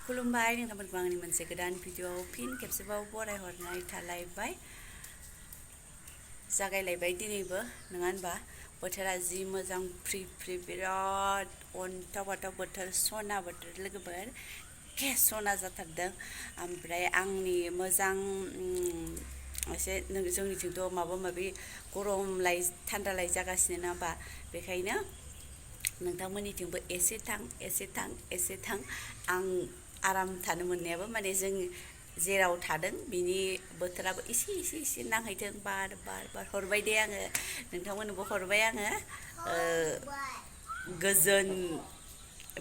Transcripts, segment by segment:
खुलुमबाय नोंथांमोनखौ आंनि मोनसे गोदान भिडिअआव फिन खेबसेबाव बरायहरनाय थालायबाय जागायलायबाय दिनैबो नङा होनबा बोथोरा जि मोजां फ्रि फ्रि बिराद अन्थाव बाथाव बोथोर सना बोथोर लोगोफोर सना जाथारदों ओमफ्राय आंनि मोजां एसे जोंनिथिंथ' माबा माबि गरमलाय थान्दालाय जागासिनो ना होमबा बेखायनो नोंथांमोननिथिंबो एसे थां आं आराम थानो मोननायाबो माने जों जेराव थादों बिनि बोथोराबो एसे नांहैथों बार हरबाय दे आङो नोंथांमोननोबो हरबाय आङो गोजोन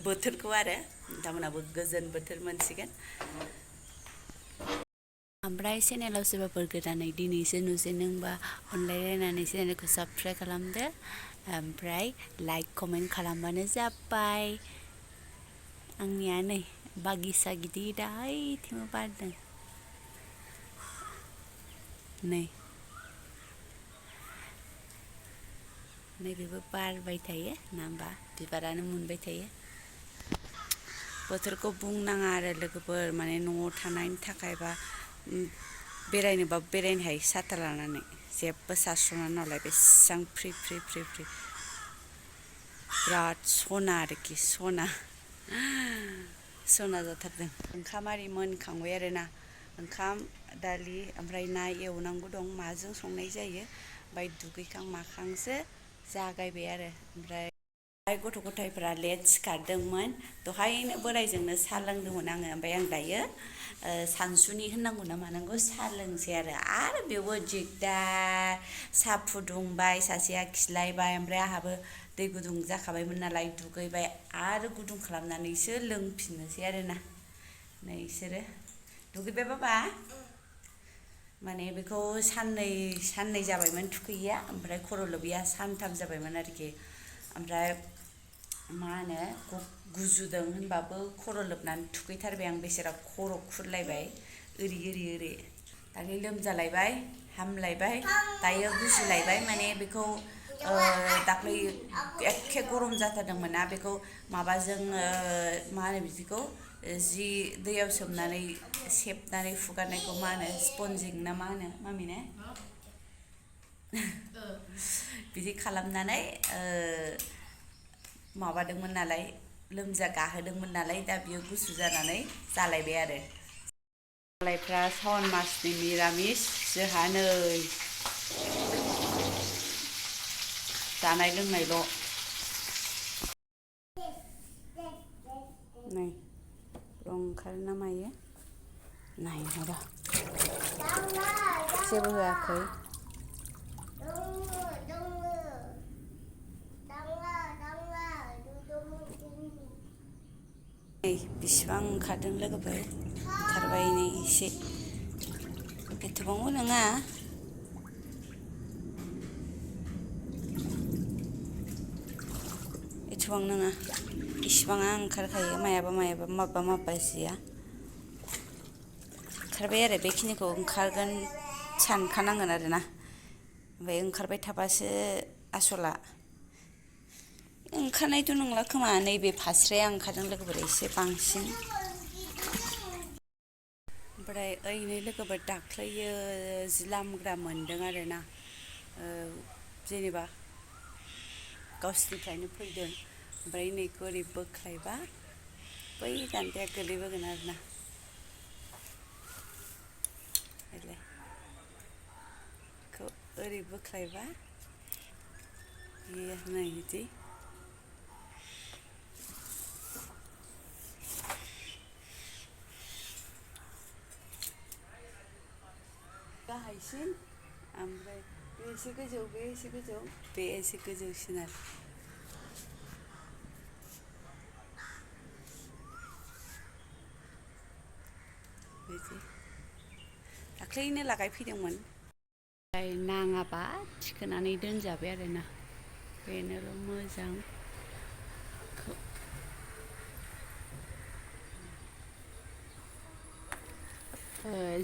बोथोरखौ आरो नोंथांमोनाबो गोजोन बोथोर मोनसिगोन ओमफ्राय चेनेलाव सोरबाफोर गोदानै दिनैसो नुजेनदोंबा अनलायलायनानै चेनेलखौ साबस्क्राइब खालामदो ओमफ्राय लाइक कमेन्ट खालामबानो जाबाय आंनिया नै बागिसा गिदिराहायथिंबो बारदों नैबेबो बारबाय थायो ना होमबा बिबारानो मोनबाय थायो बोथोरखौ बुंनाङा आरो लोगोफोर माने न'आव थानायनि थाखाय बा बेरायनोबा बेरायनो हायो साथा लानानै जेबो सारस'ना नालाय बेसेबां फ्रि बिराद सना आरोखि सना जाथारदों ओंखाम आरि मोनखांबाय आरोना ओंखाम दालि ओमफ्राय ना एवनांगौ दं माजों संनाय जायो ओमफ्राय दुगैखां माखांसो जागायबाय आरो ओमफ्राय गथ' गथायफ्रा लेट सिखारदोंमोन दहायनो बोरायजोंनो साहा लोंदोंमोन आङो ओमफ्राय आं दायो सानसुनि होननांगौ ना मानांगौ साहा लोंसै आरो बेवबो दिगदार साहा फुदुंबाय सासेया खिलायबाय ओमफ्राय आंहाबो दै गुदुं जाखाबायमोन नालाय दुगैबाय आरो गुदुं खालामनानैसो लोंफिननोसै आरोना नै इसोरो दुगैबाय बाबा माने बेखौ साननै जाबायमोन थुखैयैया ओमफ्राय खर' लोबैया सानथाम जाबायमोन आरोखि ओमफ्राय मा होनो गुजुदों होनबाबो खर' लोबनानै थुखैथारबाय आं बेसेरा खर' खुरलायबाय ओरै दानि लोमजालायबाय हामलायबाय दायो गुजुलायबाय माने बेखौ दाख्लै एखे गरम जाथारदोंमोन ना बेखौ माबाजों मा होनो बिदिखौ जि दैयाव सोमनानै सेबनानै फुगारनायखौ मा होनो स्पन्जिं ना मा होनो मामिने बिदि खालामनानै माबादोंमोन नालाय गाहोदोंमोन नालाय दा बियो गुसु जानानै जालायबाय आरो मालायफ्रा सावन मासनि मिरामिस जोंहा नै जानाय लोंनायल' नै ओंखारो ना मायो नायनो र' जेबो होआखै नै बिसिबां ओंखारदों लोगोफोर ओंखारबाय नै एसे एथबांबो नङा एथबां नङा इसिबाङा ओंखारखायो माबा जिया ओंखारबाय आरो बेखिनिखौ ओंखारगोन सानखानांगोन आरोना ओमफ्राय ओंखारबाय थाबासो आसला ओंखारनायथ' नंला खोमा नैबे फास्राया ओंखारदों लोगोफोर एसे बांसिन ओमफ्राय ओइनै लोगोफोर दाख्लैयो जि लामग्रा मोनदों आरोना जेनेबा गावसिनिफ्रायनो फैदों ओमफ्राय नैखौ ओरै बोख्लायबा बै दान्दाया गोलैबोगोन आरोना बेखौ ओरै बोख्लायबा नै बिदि गाहायसिन ओमफ्राय बे एसे गोजौ बे एसे गोजौसिन आरो बिदि दाख्लैनो लागायफैदोंमोन ओमफ्राय नाङाबा थिखोनानै दोनजाबाय आरोना बेनोल' मोजां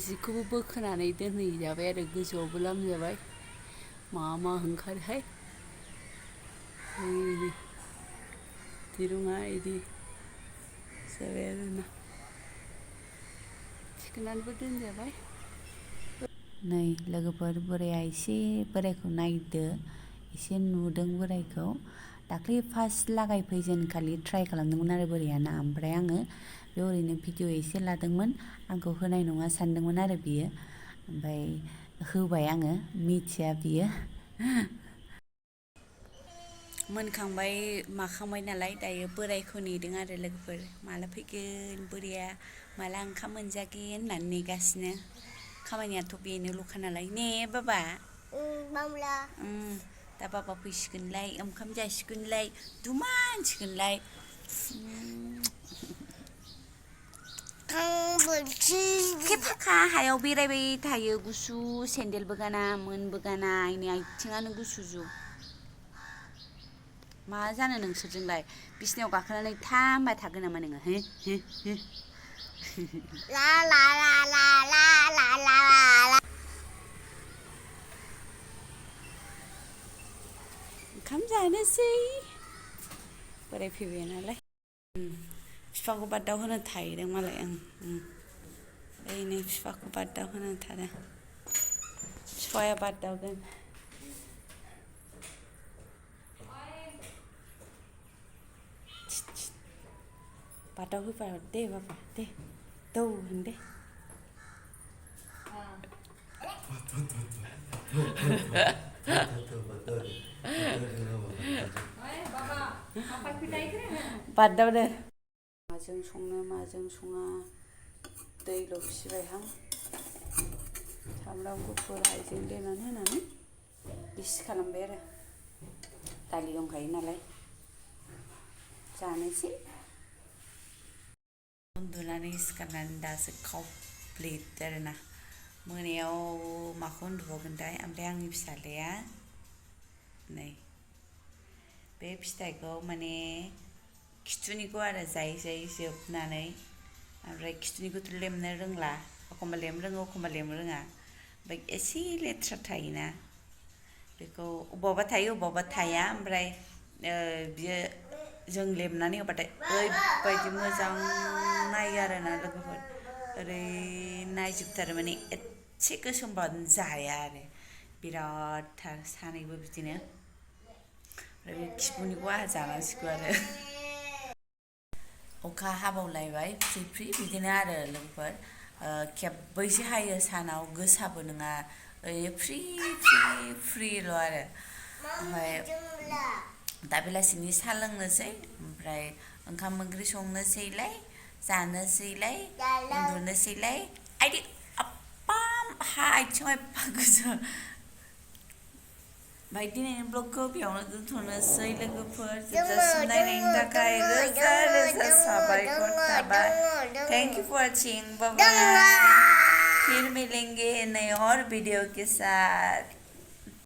जिखौबो बोखोनानै दोनहैजाबाय आरो गोजौआवबो लामजाबाय मा ओंखारोहाय बिदि दिरुङा बिदि जाबाय आरोना थिखोनानैबो दोनजाबाय। नै लोगोफोर बोराया एसे बोरायखौ नायदो, एसे नुदों बोरायखौ। दाख्लै फार्स्ट लागायफैजेनखालि ट्राइ खालामदोंमोन आरो बोराया ना, ओमफ्राय आङो बेयाव ओरैनो भिडिअ एसे लादोंमोन, आंखौ होनाय नङा सानदोंमोन आरो बियो, ओमफ्राय होबाय आङो, मिथिया बियो। मोनखांबाय माखांबाय नालाय दायो बोरायखौ नेदों आरो लोगोफोर, माला फैगोन बोराया, माला ओंखाम मोनजागोन होननानै नेगासिनो। खामानियाथ' बेनोल'खा नालाय ने बाबा? दा बाबा फैसिगोनलाय, ओंखाम जासिगोनलाय, दुमा होनसिगोनलाय। खेफाखा हायाव बेरायबाय थायो, गुसु सेन्देलबो गाना मोनबो गाना, आंनि आथिङानो गुसुजोब। मा जानो नोंसोरजोंलाय, बिसिनायाव गाखोनानै थांबाय थागोन नामा नोङो? हो हो हो। ला ला ला ला ला ला ला ला। ओंखाम जानोसै, बोराय फैबाय नालाय। बिफाखौ बार्दाव होनो थाहैदों मालाय। ओइनै बिफाखौ बार्दाव होनो थादों, बिफाया बार्दावदों। बार्दाव होबा दे बाबा दे, दौ होन दे। बार्दावदो। माजों संनो माजों सङा दैल' फिसिबायहां, सामब्राम गुफुर हाइजें देनानै होनानै बिस खालामबाय आरो, दालि दंखायो नालाय जानोसै। उन्दुनानै सिखारनानै दासो कमप्लिट आरोना, मोनायाव माखौ उन्दुबावगोनथाय। ओमफ्राय आंनि फिसाज्लाया नै बे फिथाइखौ माने खिथुनिखौ आरो जायै जायै जोबनानै, ओमफ्राय खिथुनिखौथ' लेमनो रोंला, एखमबा लेमनो रोङो एखमबा लेमनो रोङा, ओमफ्राय एसे लेथ्रा थायोना बेखौ अबावबा थायो अबावबा थाया, ओमफ्राय बियो जों लेमनानै होबाथाय ओरैबायदि मोजां नायो आरोना लोगोफोर, ओरै नायजोबथारो माने एसे गोसोमबानो जाया आरो, बिरादथार सानैबो बिदिनो। ओमफ्राय बे खिबुनिखौ आंहा जानांसिगौ आरो। अखा हाबावलायबाय फ्रि फ्रि बिदिनो आरो लोगोफोर, खेब्बैसो हायो सानाव, गोसाबो नङा, ओरैनो फ्रि फ्रि फ्रिल' आरो। ओमफ्राय दा बेलासिनि साहा लोंनोसै, ओमफ्राय ओंखाम ओंख्रि संनोसैलाय, जानोसैलाय, उन्दुनोसैलाय। आइदै आप्पा हा आथिङाव एफा गोसा। ओमफ्राय दिनैनि ब्लगखौ बेयावनो दोनथ'नोसै लोगोफोर, जोबजासिम नायनायनि थाखाय रोजा रोजा साबायखर थाबाय। थैंक यू फॉर वाचिंग, बाय बाय। फिर मिलेंगे नए और वीडियो के साथ।